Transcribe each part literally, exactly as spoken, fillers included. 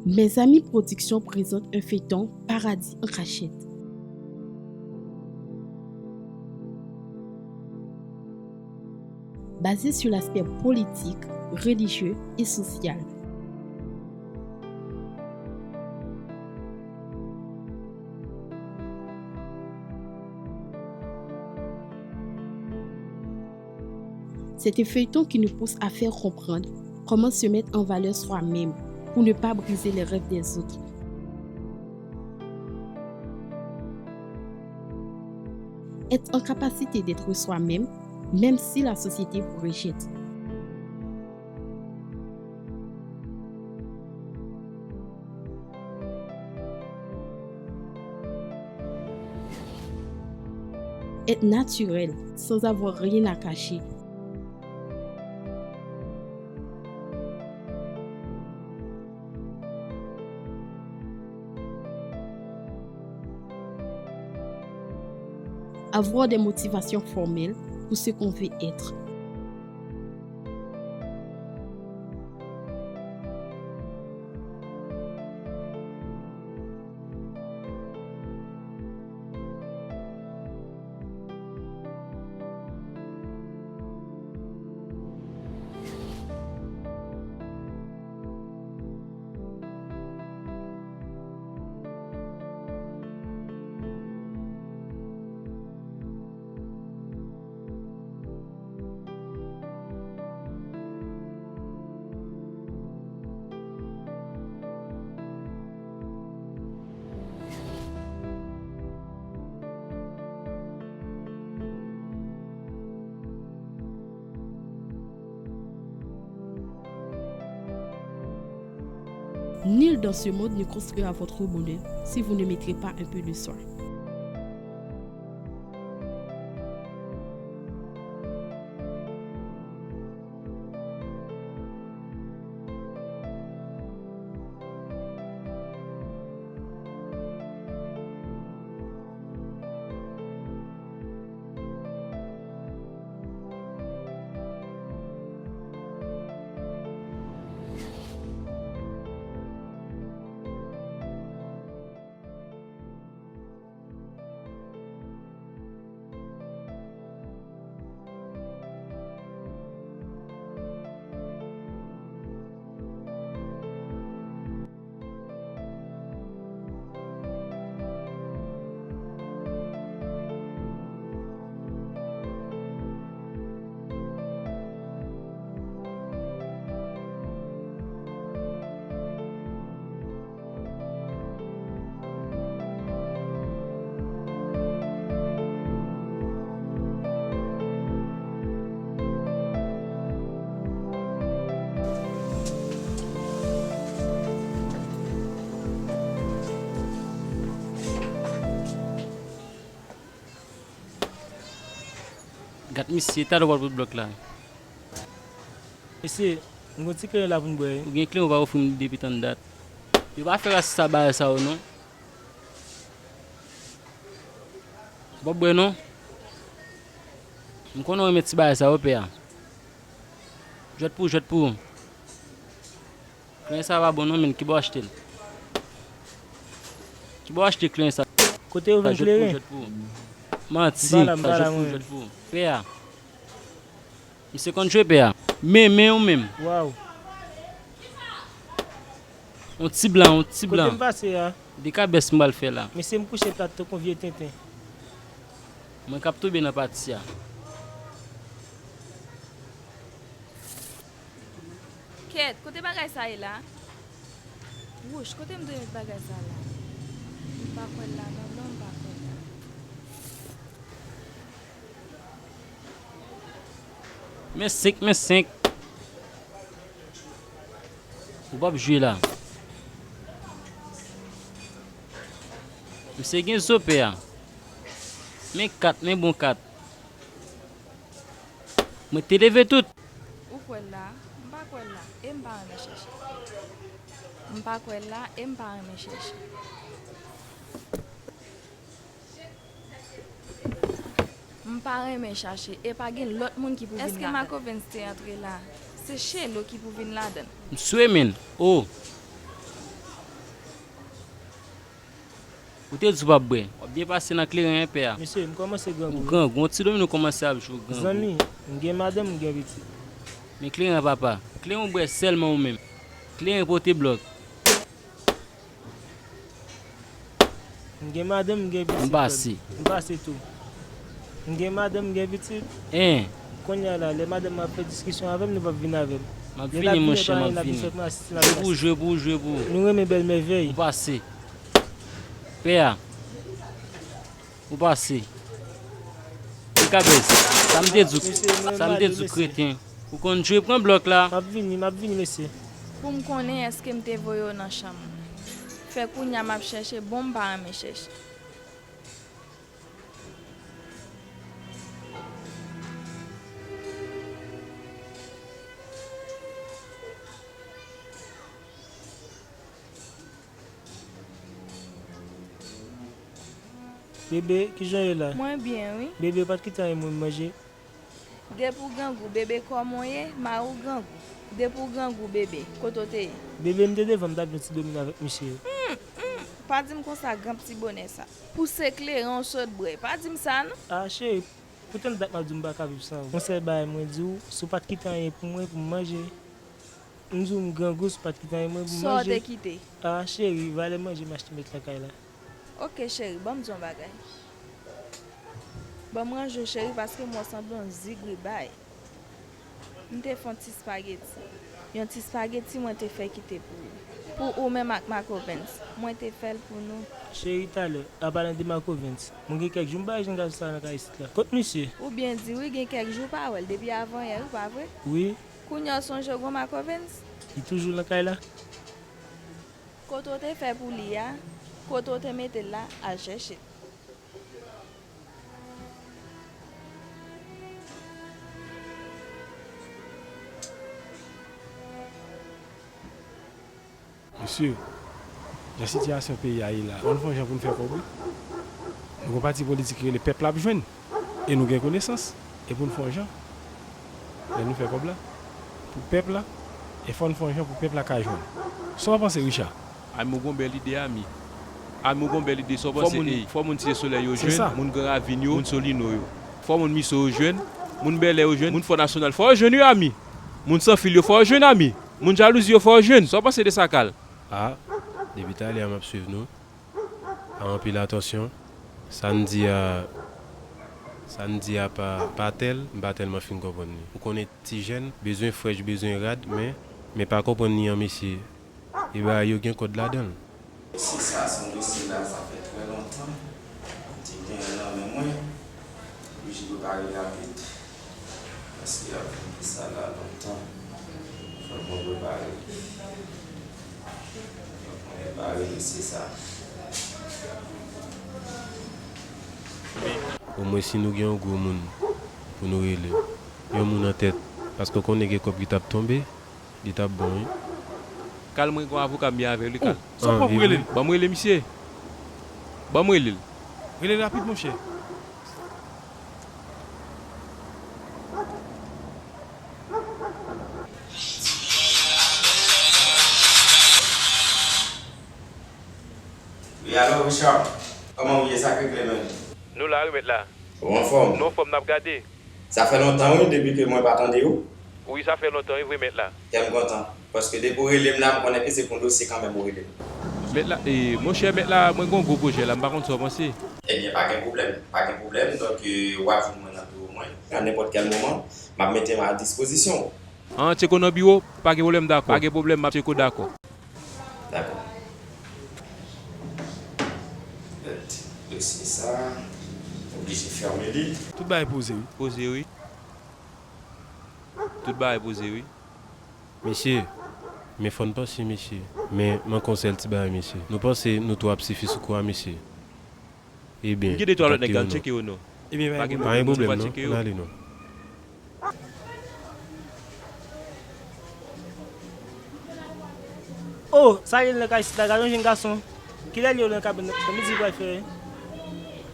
Mes Amis Production présente un feuilleton Paradis en cachette. Basé sur l'aspect politique, religieux et social. C'est un feuilleton qui nous pousse à faire comprendre comment se mettre en valeur soi-même pour ne pas briser les rêves des autres. Être en capacité d'être soi-même, même si la société vous rejette. Être naturel, sans avoir rien à cacher. Avoir des motivations formelles pour ce qu'on veut être. Nul dans ce monde ne construira votre bonheur si vous ne mettrez pas un peu de soi. Gad misye, talè w pral bout blòk la. Mesye, m gon ti kleren la pou n bwè wi. Ou gen kleren, ou pa ofri m depi tann dat. Yo pa fè rasis sa bagay sa yo non. W ap bwè non. M konnen w renmen ti bagay sa yo pè a. Jwèt pou ou, jwèt pou ou. Kleren sa pa bon non, men ki bò w achte l? Ki bò w achte kleren sa? Kote yo vann kleren? Jwèt pou ou, jwèt pou ou. Manti. M pa la, m pa la mwen. Jwèt pou ou, jwèt pou ou. Pè a. Misye konn jwe pè a. Men, men ou menm. Waw. On ti blan, on ti blan. Kote m pase a? De kabès m pral fè la. Mesye m kouche plat tankou vye tenten. Mwen k ap tonbe nan pati a. Kèt, kote bagay sa ye la? Wouch, kote m dwe met bagay sa la? M pa kwè l la non, non, m pa kwè l la. Men senk, men senk. Ou p ap jwe la. Misye gen zo pè a. Men kat, men bon kat. Mwen te leve tout. Ou kwè l la? M pa kwè l la. E m pa renmen chèche. M pa kwè l la, e m pa renmen chèche. M pa renmen chache, e pa gen lòt moun ki pou vin ladan. Èske Marco Vince te antre la? Se Shelo ki pou vin ladan. M swe, men. O. Ou te di w p ap bwè. W ap byen pase nan kleren, en, pè a. Mesye, m kòmanse grangou. Ou grangou. Yon ti domino w kòmanse ap jwe w grangou. Zanmi, m gen madanm, m gen pitit. Men kleren, papa. Kleren w bwè sèlman ou menm. Kleren pote blòk. M gen madanm, m gen pitit. M pase. M pase tou. M gen madanm, m gen pitit. En. Kounye a la, lè madanm mwen ap fè diskisyon avè m, nou p ap vin avè m. M ap vini, monchè, m ap vini. Jwe pou ou, jwe pou ou, jwe pou ou. Nou renmen bèl mèvèy. Ou pase. Pè a. Ou pase. Pikabès. Sa m te di w. Sa m te di w, kreten. Ou konn jwe, pran blòk la. M ap vini, m ap vini, mesye. Pou m konnen èske m te voye w nan chanm ou. Fè kounye a m ap chèche, bon, m pa renmen chèche. Bebe, kijan w ye la? Mwen byen, wi. Bebe, ou pa t kite anyen pou m manje? Depi w grangou, bebe, kòman w ye? Mari w grangou. Depi w grangou, bebe, kote w te ye? Bebe, m te devan, m t ap jwe ti domino avèk misye. Hum, hum, pa di m konsa, gran pti bonè sa. Pouse kleren w sot bwè. Pa di m sa, non. Ah, cheri, poutan dat m ap di w m pa ka viv san ou. Yon sèl bagay mwen di w, si w pa t kite anyen pou mwen, pou m manje. M di w m grangou, si w pa t kite anyen mwen pou m manje. Sa w te kite? Ah, cheri, valè manje m achte met lakay la. Ok, cheri, ban m di w yon bagay. Ban m ranje w, cheri, paske m wè w sanble yon zigribay. M te fè yon ti spageti. Yon ti spageti mwen te fè kite pou ou. Pou ou menm ak Marco Vens. Mwen te fè l pou nou. Cheri, talè, an palan de Marco Vens, mwen gen kèk jou m pa wè jèn gason sa nan kay isit la. Kot misye? Ou byen di wi, gen kèk jou w pa wè l, depi avanyè wi, pa vre? Wi. Kounye a w sonje w gon Marco Vens? Li toujou nan kay la? Kote w te fè pou li a, kote w te mete l la, al chèche l. Mesye, jan sitiyasyon peyi a ye la, fò n fè yon jan pou n fè kòb wi. Nou gon pati politik ki rele Pèp la ap jwenn. E nou gen konesans. E pou n fè yon jan, lè nou fè kòb la, pou pèp la, e fò n fè yon jan pou pèp la ka jwenn. Sa w panse, Richard? Ami, ou gon bèl ide, ami. Ami, ou gon bèl ide, sa w panse, ey? Fò moun Site Solèy yo jwenn, moun Gran Ravin yo, moun Solino yo. Fò moun Miso yo jwenn, moun Bèlè yo jwenn, moun Fò Nasyonal. Fò yo jwenn wi, ami. Moun Sanfil yo, fò yo jwenn, ami. Moun Jalouzi yo, fò yo jwenn. Sa w panse de sa, Kal? Ah, depi talè a m ap swiv nou. Pa anpil atansyon. Sa n di a, sa n di a pa, pa tèl, m pa tèlman fin konprann li. Ou konnen ti jèn, bezwen frèch, bezwen rad, men, men pa konprann li an mesye. E bagay yo gen kòd ladan l. Dosye sa, se yon dosye la, sa fè trè lontan. M te genyen l nan men mwen. Oblije prepare l rapid. Paske y ap vin pou sa la lontan. Fòk mwen prepare l. Fòk mwen prepare dosye sa. Omwen si nou gen yon gwo moun pou nou rele, yon moun an tèt, paske w konnen gen kòb ki t ap tonbe, li t ap bon, wi. Kal, mwen gen yon avoka m byen avè l, wi, Kal. Sa w pran pou rele l? Ban m rele misye. Ban m rele l. Rele l rapid, monchè. Wi, alo, Richard. Kòman w ye? Sa k regle menm? Nou la, wi, mèt la. Ou anfòm? Nou anfòm, n ap gade. Sa fè lontan, wi, depi ke mwen pa tande w. Wi, sa fè lontan, wi, vre, mèt la. Kè m kontan. Paske depi w rele m la, m konnen ke se pou yon dosye kanmenm ou rele m. Mèt la, e, monchè, mèt la, mwen gen yon gwo pwojè la, m pa konn sa w panse. Ebyen, pa gen pwoblèm, pa gen pwoblèm. Donk, e, w ap jwenn mwen nan biwo mwen. A nenpòt kèl moman, m ap mete m a dispozisyon w. An, Tcheko nan biwo? Pa gen pwoblèm, dakò. Pa gen pwoblèm, m ap Tcheko, dakò. Dakò. Dosye sa, oblije fèmen li. Tout bagay poze, wi. Poze, wi. Tout bagay poze, wi. Mesye, men fò n panse, mesye. Men, manke yon sèl ti bagay, mesye. Nou panse nou tou ap sifi sou kou a, mesye. Ebyen, m gen de twa lòt nèg, al tcheke yo non. Ebyen, pa gen pwoblèm, nou pa tcheke yo. Ann ale non. Oh, sa gen nan kay isit la, gade yon jenn gason. Kilè li ye nan kabann nan? Sa vle di li pral fè?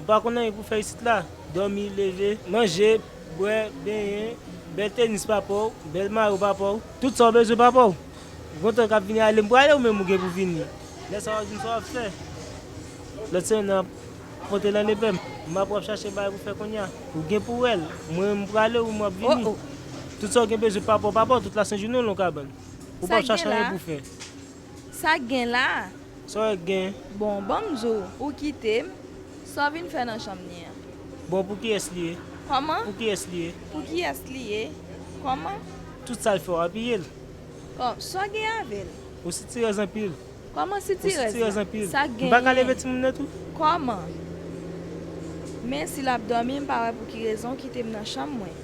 Ou pa konn anyen pou fè isit la? Dòmi, leve, manje, bwè, benyen, bèl tenis papa w, bèl mayo papa w, tout sa w bezwen papa w. Ou kontan k ap vini ale, m prale ou menm ou gen pou vini. Lè sa w ap vin sa w ap fè. Lòt semèn nan, pote l anlè pè m. M ap w ap chache bagay pou fè kounye a. Ou gen pou w wè l. Mwen, m prale, ou m ap vini. Oh, oh. Tout sa w gen bezwen pa pa w, pa pa w, tout la sen jounen w lan kabann. Ou p ap chache anyen pou fè. Sa k gen la? Sa w gen? Bon, ban m di w, ou kite m, sa w vin fè nan chanm li an? Bon, pou kiyès li ye? Kòman? Pou kiyès li ye? Pou kiyès li ye? Kòman? Tout sa l fè w apiye l. Kòm, sa w gen avè l? Ou sitirèz anpil. Kòman sitirèz la? Ou sitirèz anpil. Sa k gen? M pa ka leve timoun nan tou? Kòman? Men si l ap dòmi, m pa wè pou ki rezon w kite m nan chanm mwen.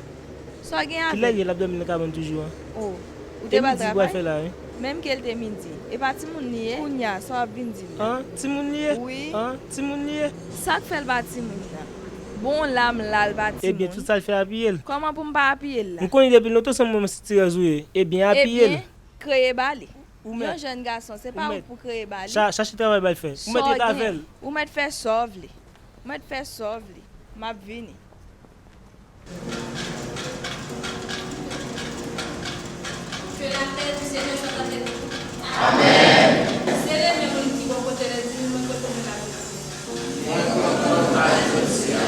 Sa w gen avè l? Kilè l ye l ap dòmi nan kabann toujou an? Oh, ou te pral travay? E midi pral fè la, wi. Menm ke l te midi. E pa timoun li ye? Kounye a, sa w ap vin di m? An, timoun li ye? Wi. An, timoun li ye? Sa k fè l pa timoun nan? Bon, la m la l pa timoun. Ebyen, tout sa l fè apiye l. Kòman pou m pa apiye l la? M konnen depi lontan se yon sitirèz ou ye. Ebyen, apiye l. Ebyen, kreye ba li. Yon jèn gason, se pa ou pou kreye ba li. Cha-, chache travay ba l fè. Ou mèt ret avè l. Ou mèt fè sa w vle. Ou mèt fè sa w vle. M ap vini. Ke lapè di Senyè chante avèk nou. Amèn. Sere men moun ki bò kote l, di nou, mwen kontan mwen la jodi a. Mwen kontan mwen la jodi a.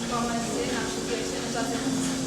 Kòmanse nan chante, chante, chante, chante.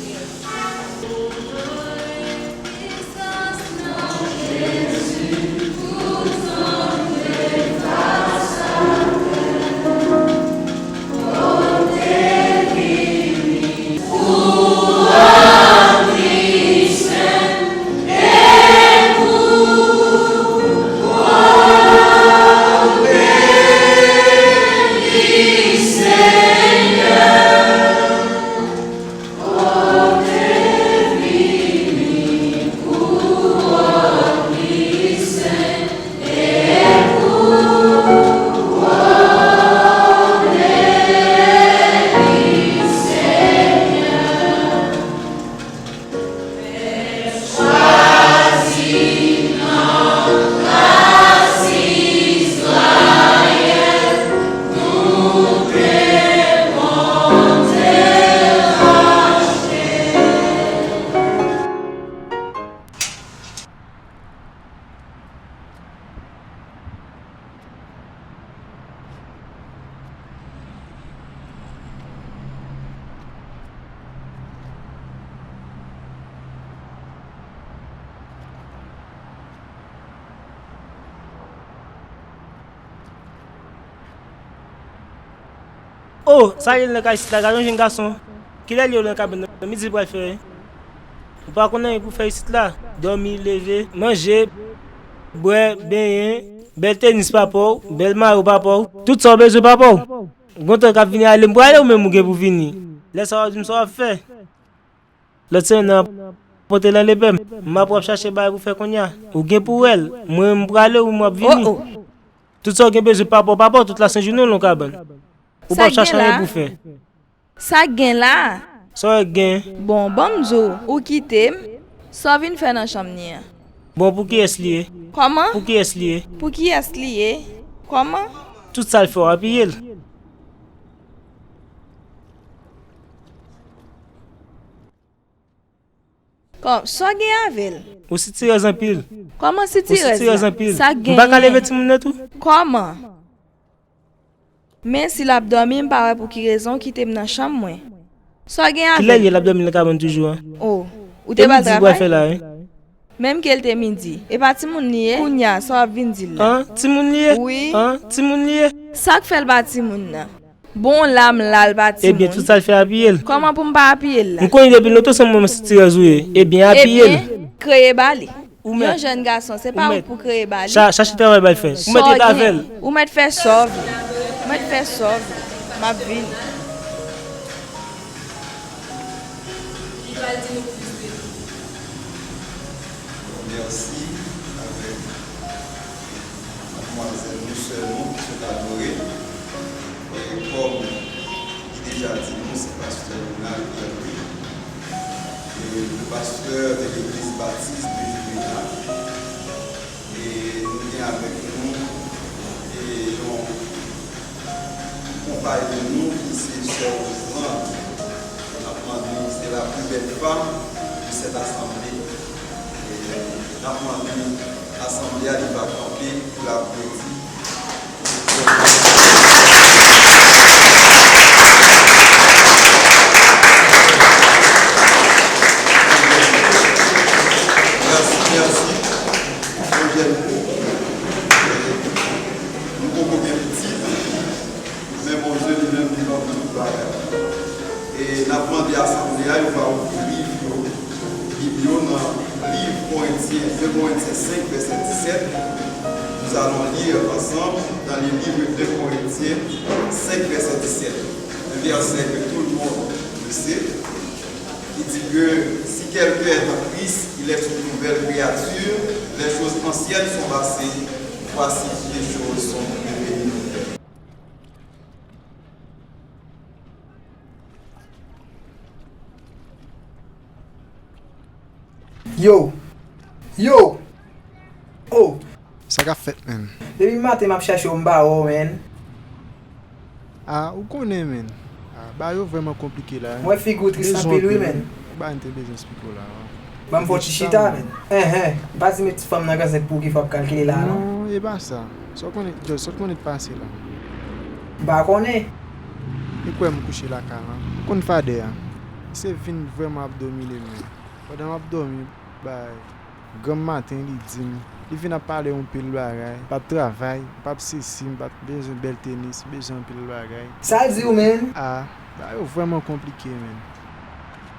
Oh, sa ye l nan kay isit la, gade yon jèn gason. Kilè l ye w nan kabann nan? Midi pral fè. Ou pa konn anyen pou fè isit la. Dòmi, leve, manje, bwè, benyen, bèl tenis papa w, bèl mayo papa w, tout sa w bezwen papa w. Gon tan k ap vini ale, m prale, ou menm ou gen pou vini. Lè sa w ap di m sa w ap fè. Lòt semèn nan, pote l anlè pè m. M ap w ap chache bagay pou fè kounye a. Ou gen pou w wè l. Mwen, m prale, ou m ap vini. Oh, oh. Tout sa w gen bezwen papa w, papa w, tout la sen jounen w lan kabann. Ou p ap chache anyen pou fè. Sa k gen la? Sa w gen? Bon, ban m di w, ou kite m, sa w vin fè nan chanm li an? Bon, pou kiyès li ye? Kòman? Pou kiyès li ye? Pou kiyès li ye? Kòman? Tout sa l fè w apiye l. Kòm, sa w gen avè l? Ou sitirèz anpil. Kòman sitirèz la? Ou sitirèz anpil. Sa k gen? M pa ka leve timoun nan tou? Kòman? Men si l ap dòmi, m pa wè pou ki rezon w kite m nan chanm mwen. Sa w gen avè l? Kilè l ye l ap dòmi nan kabann toujou an? Oh, ou te pral travay? E midi pral fè la, wi. Menm ke l te midi. E pa timoun li ye? Kounye a, sa w ap vin di l la? An, timoun li ye? Wi. An, timoun li ye? Sa k fè l pa timoun nan? Bon, la m la l pa timoun. Ebyen, tout sa l fè apiye l. Kòman pou m pa apiye l la? M konnen depi lontan se yon sitirèz ou ye. Ebyen, apiye l. Ebyen, kreye ba li. Yon jèn gason, se pa ou pou kreye ba li. Cha-, chache travay ba l fè. Ou mèt ret avè l. Ou mèt fè sa w vle. Ou mèt fè sa w vle. M ap vini. Li pral di nou plis de li. Mèsi avèk madmwazèl nou, sè nou, ki sot adore. E kòm li deja di nou, se pastè Ronald Pierre Louis. E le pasteur de l'église baptiste de Juvéa. E nou gen avèk nou, e yon konpay de nou ki se sè Roseland. N ap mande, c'est la plus belle femme de cette assemblée. E n ap mande asanble a, li va kanpe pou l aplodi. Verset dix-sept, nous allons lire ensemble dans le livre de Corinthiens cinq, verset dix-sept. Un verset que tout le monde le sait. Il dit que si quelqu'un est en Christ, il est une nouvelle créature. Les choses anciennes sont passées. Voici, toutes les choses sont devenues nouvelles. Yo! Yo! Oh! Sa k ap fèt, menn? Depi maten m ap chèche w, m pa wè w, menn. Ah, ou konnen, menn. Ah, bagay yo vrèman konplike la. M wè figi w tris anpil wi, menn. Bagay m te bezwen eksplike w la. Ban m fè w ti chita, menn. Enhen, pa di m met ti fanm nan kanzèt pou w ki fè w ap kalkile la, non. Non, e pa sa. Sa w konnen, George, sa w konnen t pase la. M pa konnen. Li kwè m kouche lakay la. Ou konn fadè a. Misye vin vrèman ap domine m, menn. Pandan m ap dòmi, bay, granm maten li di m, li vin ap pale yon pil bagay, m p ap travay, m p ap sesi, m p ap bezwen bèl tenis, m bezwen anpil bagay. Sa l di w, menn? Ah, bagay yo vrèman konplike, menn.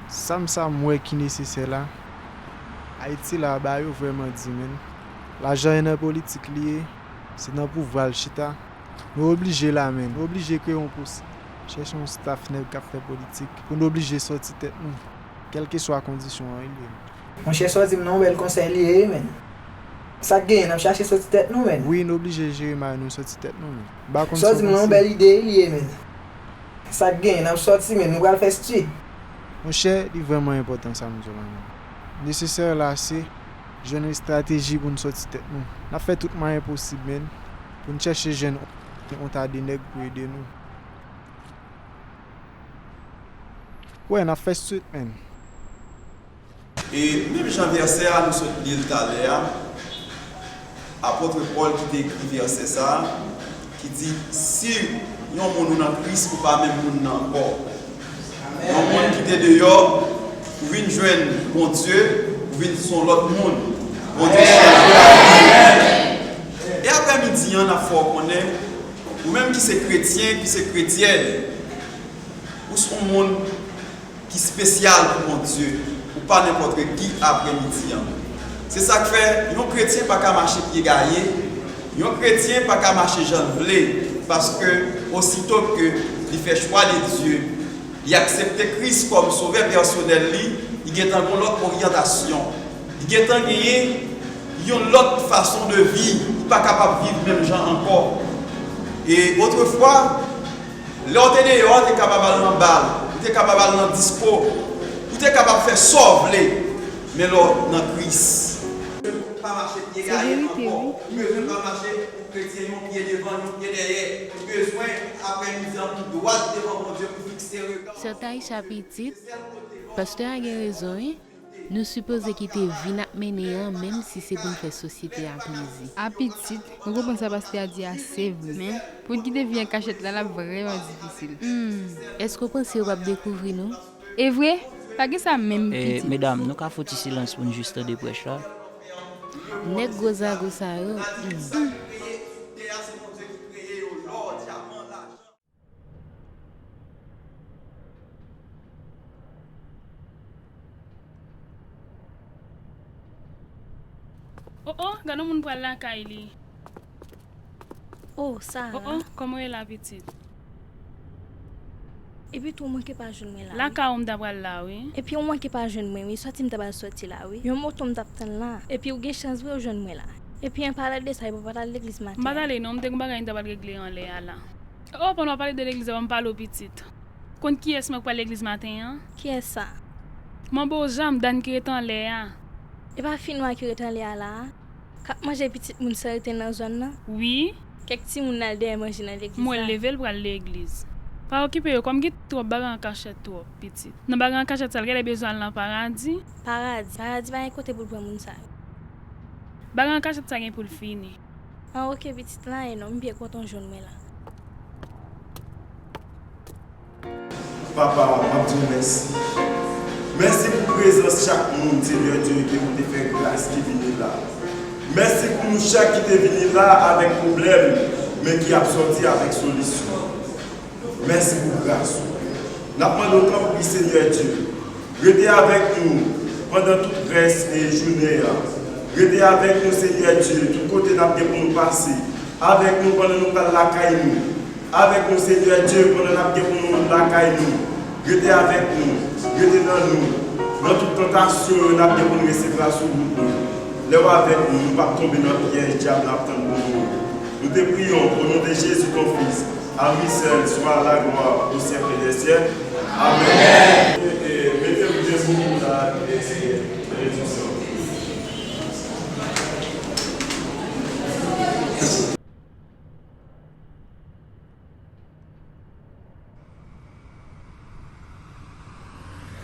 Sa m sa m wè ki nesesè la, Ayiti la, bagay yo vrèman di, menn. Lajan e nan politik li ye, se nan pouvwa l chita. Nou oblije la, menn. Nou oblije kreye yon pos, chèche yon staff nèg k ap fè politik pou nou oblije sòti tèt nou, kèlkeswa kondisyon an li ye. Monchè, sa w di m nan yon bèl konsèy li ye, menn. Sa k genyen, n ap chache sòti tèt nou, menn. Wi, nou oblije jere may nou, sòti tèt nou, menn. M pa konn Sa w di m nan yon bèl ide li ye, menn. Sa k genyen, n ap sòti, menn, nou pral fè street. Monchè, li vrèman enpòtan sa m di w la, menn. Nesesè la se jwenn estrateji pou n sòti tèt nou. N ap fè tout mwayen posib, menn, pou n chèche jwenn yon ta de nèg pou ede nou. Wè, n ap fè street, menn. E menm jan vèsè a nou sot li l talè a, apot Pòl ki te ekri vèsè sa a, ki di, si yon moun ou nan Kris, ou pa menm moun nan ankò. Yon moun ki te deyò, ou vin jwenn Bondye, ou vin se yon lòt moun. Bondye chanje lavi. E aprè midi an, n ap fè w konnen, ou menm ki se kretyen, ki se kretyèn, ou se yon moun ki espesyal pou Bondye, ou pa nenpòt ki aprè midi an. Se sa k fè, yon kretyen pa ka mache pye gaye, yon kretyen pa ka mache jan l vle, paske osito ke li fè chwa de Dye, li aksepte Kris kòm sovè pèsonèl li, li gentan gen yon lòt oryantasyon. Li gentan genyen yon lòt fason de vi, li pa kapab viv menm jan ankò. E otrefwa, lè w te deyò, w te kapab al nan bal, ou te kapab al nan disko, ou te kapab fè sa w vle, men lè w nan Kris. Pa mache pye gaye ankò, ou bezwen pa mache pou kretyen yon pye devan, yon pye dèyè, ou bezwen, aprè midi an, pou dwat devan Bondye, pou fikse rega w. Sèt Ayicha pitit, pastè a gen rezon wi. Nou sipoze kite vi n ap mennen an menm si se pou n fè sosyete a plezi. A pitit, mwen konprann sa pastè a di a se vre, men pou n kite vi an kachèt la, l ap vrèman difisil. Hmm, èske w panse yo p ap dekouvri nou? E vre? Pa gen sa menm pitit. Medam, nou ka fout ti silans pou n jis tande prèch la? Nèg gwo zago sa yo, hmm. Oh oh, gade yon moun pral lakay li. Oh, Sarah. Oh oh, kòman w ye la pitit? Epi tou w manke pa jwenn mwen la. Lakay ou m ta pral la wi. Epi w manke pa jwenn mwen wi, sòti m ta pral sòti la wi. Yon moto m t ap tann la. Epi w gen chans vre w jwenn mwen la. Epi an paralèl de sa, epi w pa t al legliz maten an. M pa t ale non, m te gen yon bagay m ta pral regle anlè a la. Oh, pandan w ap pale de legliz la, ban m pale w pitit. Konn kiyès mwen k pral legliz maten an? Kiyès sa? Manbo Jan, m dan ki ret anlè a. E pa fi nwa ki ret anlè a la a? K ap manje pitit moun san rete nan zòn nan? Wi. Kèk timoun al dèyè manje nan legliz la. M wè l leve, l pral legliz. Pa okipe yo, kòm gen twòp bagay an kachèt twòp, pitit. Nan bagay an kachèt sa, l genlè bezwen al nan paradi. Paradi? Paradi pa gen kote pou l pran moun sa yo. Bagay an kachèt sa gen pou l fini. An oke pitit, la e non, m byen kontan w jwenn mwen la. Papa, m ap di w mèsi. Mèsi pou prezans chak moun, Senyè Dye, ke ou te fè gras ki vini la. Mèsi pou nou chak ki te vini la avèk pwoblèm, men ki ap sòti avèk solisyon. Mèsi pou gras ou. N ap mande w tanpri, Senyè Dye, rete avèk nou pandan tout rès e jounen an. Rete avèk nou, Senyè Dye, tout kote n ap gen pou nou pase. Avèk nou pandan nou pral lakay nou. Avèk nou, Senyè Dye, pandan n ap gen pou nou lakay nou. Rete avèk nou, rete nan nou. Nan tout tantasyon yo n ap gen pou nou resevwa sou wout nou. Lè w avèk nou, nou p ap tonbe nan pyèj dyab la ap tann pou nou. Nous te prions au nom de Jésus, ton Fils. À lui seul soit la gloire au siècle des siècles. Amen. E, e, mete m debout pou la, e, e, benediksyon.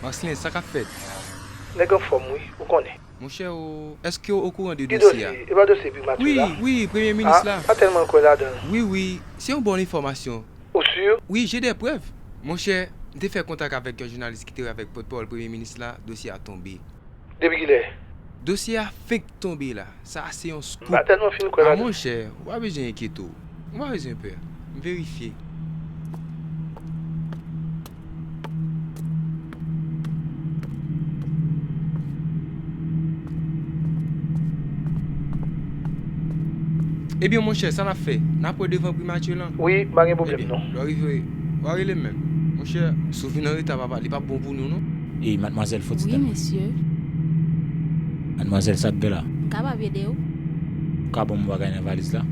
Marcelin, sa k ap fèt? Nèg anfòm wi, ou konnen. Monchè, ou, èske w okouran de dosye a? Ki dosye? E pa dosye Primati la? Wi, wi, premye minis la. A, pa tèlman kwè ladan l. Wi, wi, se yon bon enfòmasyon. Ou si? Wi, j'ai des preuves. Monchè, m te fè kontak avèk yon jounalis ki te avèk pòtpawòl premye minis la, dosye a tonbe. Depi kilè? Dosye a fenk tonbe la. Sa a se yon scoop. M pa tèlman fin kwè ladan. A, monchè, ou pa bezwen enkyete w. Ou pa bezwen pè. M verifye. Ebyen, monchè, sa n ap fè? N ap wè devan primati lan? Wi, m pa gen pwoblèm non. Ebyen, lè w rive, w a rele m menm. Monchè, si w vin anreta, papa, li p ap bon pou nou non. Ey, madmwazèl, fò ti tann mwen. Wi, mesye. Madmwazèl, sa k gen la? M kapab ede w? Ou ka ban m bagay nan valiz la?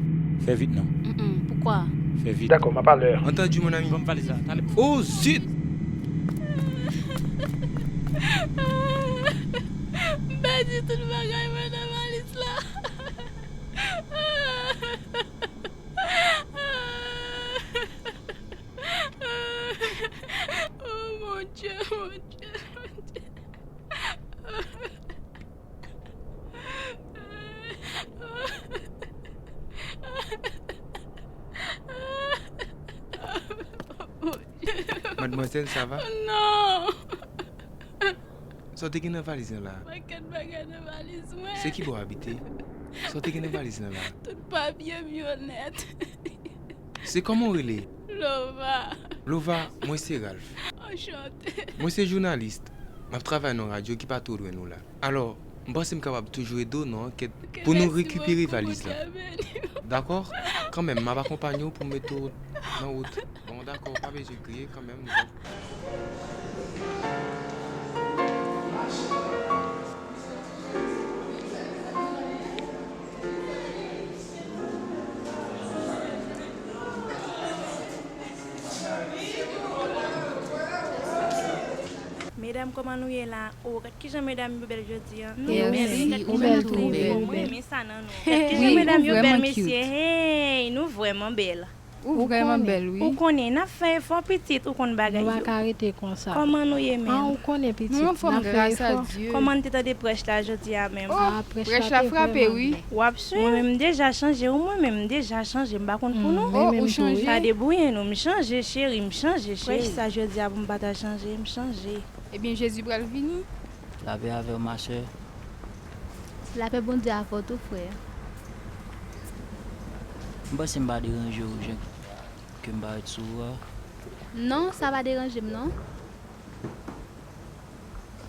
Fè vit non. Mm, mm, poukwa? Fè vit. Dakò, m ap alè. Antandi, mon ami. Ban m valiz la, talè. Oh, zit! M pèdi tout bagay mwen nan valiz la. Oh, mon Dieu, mon Dieu, mon Dieu. Madmwazèl, sa va? Non! Sa w te gen nan valiz lan la? Pakèt bagay nan valiz mwen. Se ki bò w abite? Sa w te gen nan valiz lan la? Tout papye m yo nèt. Se kòman w rele? Lova. Lova, mwen se Ralph. Anchante. Mwen se jounalis. M ap travay nan yon radyo ki pa twò lwen nou la. Alò, m panse m kapab toujou ede w nan ankèt pou nou rekipere valiz la. Dakò? Kanmenm, m ap akonpanye w pou m mete w nan wout. Bon, dakò, pa bezwen kriye kanmenm, nou va. Medam, kòman nou ye la? O, gad kijan medam yo bèl jodi a. Nou bèl, gad kijan nou twouve nou. Mwen renmen sa nan nou. Gad kijan medam yo bèl, mesye. Hey, nou vrèman bèl. Ou vrèman bèl, wi. Ou konnen, n ap fè efò pitit, ou konn bagay yo. Nou pa ka rete konsa. Kòman nou ye menm? An, ou konnen pitit, n ap fè efò. Nou anfòm, gras a Dye. Kòman n te tande prèch la jodi a menm? O, prèch la frape, wi. W ap swiv? Mwen menm m deja chanje, ou mwen menm m deja chanje, m pa konn pou nou. O, ou chanje? Pa debouye nou, m chanje, cheri, m chanje, cheri. Prèch sa jodi a pou m pa ta chanje, m chanje. Ebyen, Jezi pral vini. Lapè avè w, ma sè. Lapè Bondye avè w tou, frè. M panse m pa deranje w, jan ke m parèt sou ou a. Non, sa pa deranje m, non.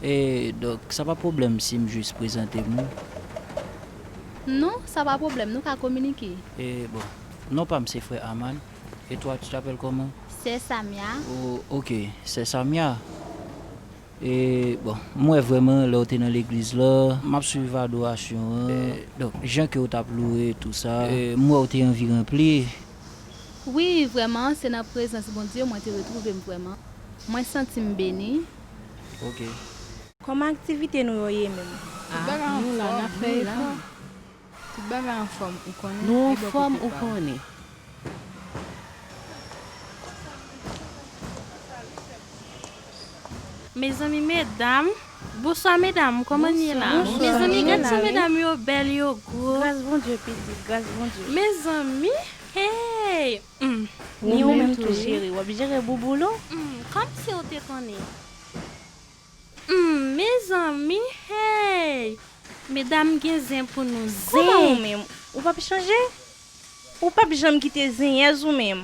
E, donk, sa pa pwoblèm si m jis prezante m? Non, sa pa pwoblèm, nou ka kominike. E, bon, non pa m se frè Aman. E toi, tu t'appelles comment? Sè Samia. O, oke, sè Samia. E, bon, m wè vrèman lè w te nan legliz la, m ap swiv adorasyon an. E, donk, jan ke w t ap louwe, tou sa, e, m wè w te anvi ranpli. Wi, vrèman, se nan prezans Bondye mwen te retwouve m vrèman. Mwen santi m beni. Oke. Kòman aktivite nou yo ye menm? Tout bagay anfòm, nou la, n ap fè efò. Tout bagay anfòm, ou konnen. Nou anfòm, ou konnen. Mezanmi, medam. Bonswa, medam. Kòman n ye la? Bonswa. Mezanmi, gad jan medam yo bèl, yo gwo. Gras Bondye, pitit. Gras Bondye. Mezanmi, hey! Hmm. Ni ou menm tou, cheri. W ap jere bouboul ou? Hmm, kòmsi w te konnen. Hmm, mezanmi, hey! Medam gen zen pou nou, zen! Kòman ou menm? Ou p ap chanje? Ou p ap janm kite zenyèz ou menm?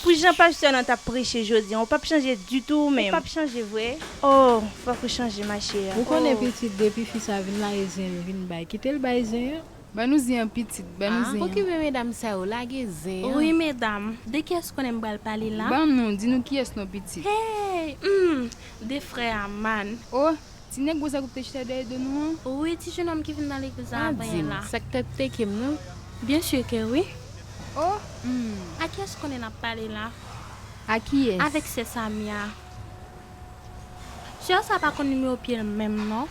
Pou jan pastè nan t ap preche jodi a, ou p ap chanje ditou ou menm. Ou p ap chanje vre? Oh, fòk ou chanje, ma chère. Ou konnen pitit, depi fi sa vin lage zen l vin bay, kite l bay zen an. Ban nou zen an pitit, ban nou zen an. Okipe medam sa yo, lage zen an. Wi, medam. De kiyès konnen m pral pale la? Ban nou, di nou kiyès non pitit. Hey, hmm, de frè a Man. Oh, ti nèg gwo sa k te chita dèyè do nou an? Wi, ti jenòm ki vin nan legliz la avan yè la. Pa di m, sa k t ap teke m non? Byen si ke wi. Oh, hmm. A kiyès konnen n ap pale la? A kiyès? Avèk sè Samia. Sè sa pa konn nimewo pye l menm non.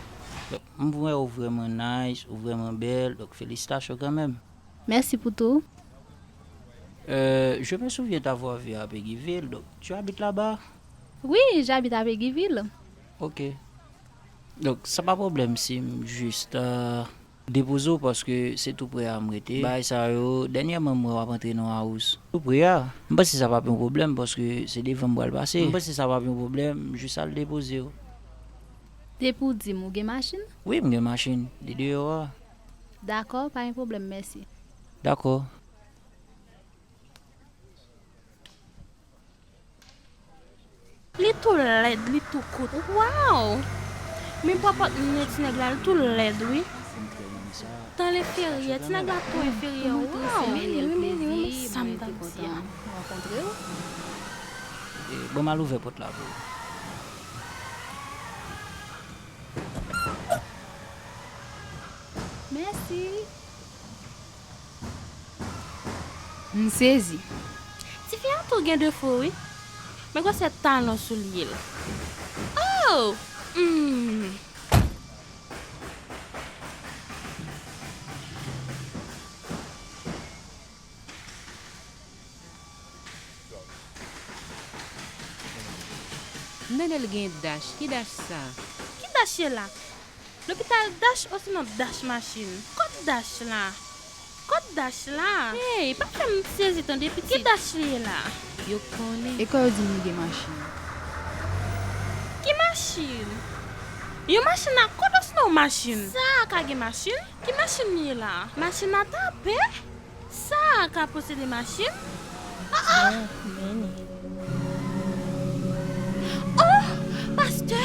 Donk, m wè ou vrèman nice, ou vrèman bèl, donk felisitasyon kanmenm. Mèsi pou tou. Euh, je me souviens t'avoir vu à Péguy-Ville, donc tu habites là-bas? Oui, j'habite à Péguy-Ville. Ok. Donk, sa pa pwoblèm si m jis, euh, depoze w paske se tou pre a m rete. Bagay sa yo, dènyèman m wè w ap antre nan house. Tou pre a, m panse sa p ap yon pwoblèm paske se devan m pral pase. M panse sa p ap yon pwoblèm, m jis al depoze w. Depi w di m ou gen machin? Wi, m gen machin. Li deyò a. Dakò, pa gen pwoblèm, mèsi. Dakò. Li tou lèd, li tou kout. Waw! Men pòpòt men ti nèg la, li tou lèd, wi. Tan l enferyè, ti nèg la tou enferyè. Waw! Men li rimine, wi, men sa m t ap di a. E, ban m al ouvè pòt la pou ou. Mèsi. M sezi. Tifi a tou gen defo, wi. Men gwosè talon soulye l. Oh! Hmm. M tande l gen Dash. Ki Dash sa? Ki Dash ye la? Lopital Dash osinon Dash machin? Kot Dash la? Kot Dash la? Hey, pa fè m sezi tande pitit. Ki Dash li ye la? Yo konnen. E kò yo di m li gen machin? Ki machin? Yon machin ak kòd osinon yon machin? Sa a ka gen machin? Ki machin li ye la? Machin a tape? Sa a ka posede machin? Ah, ah! Oh, pastè!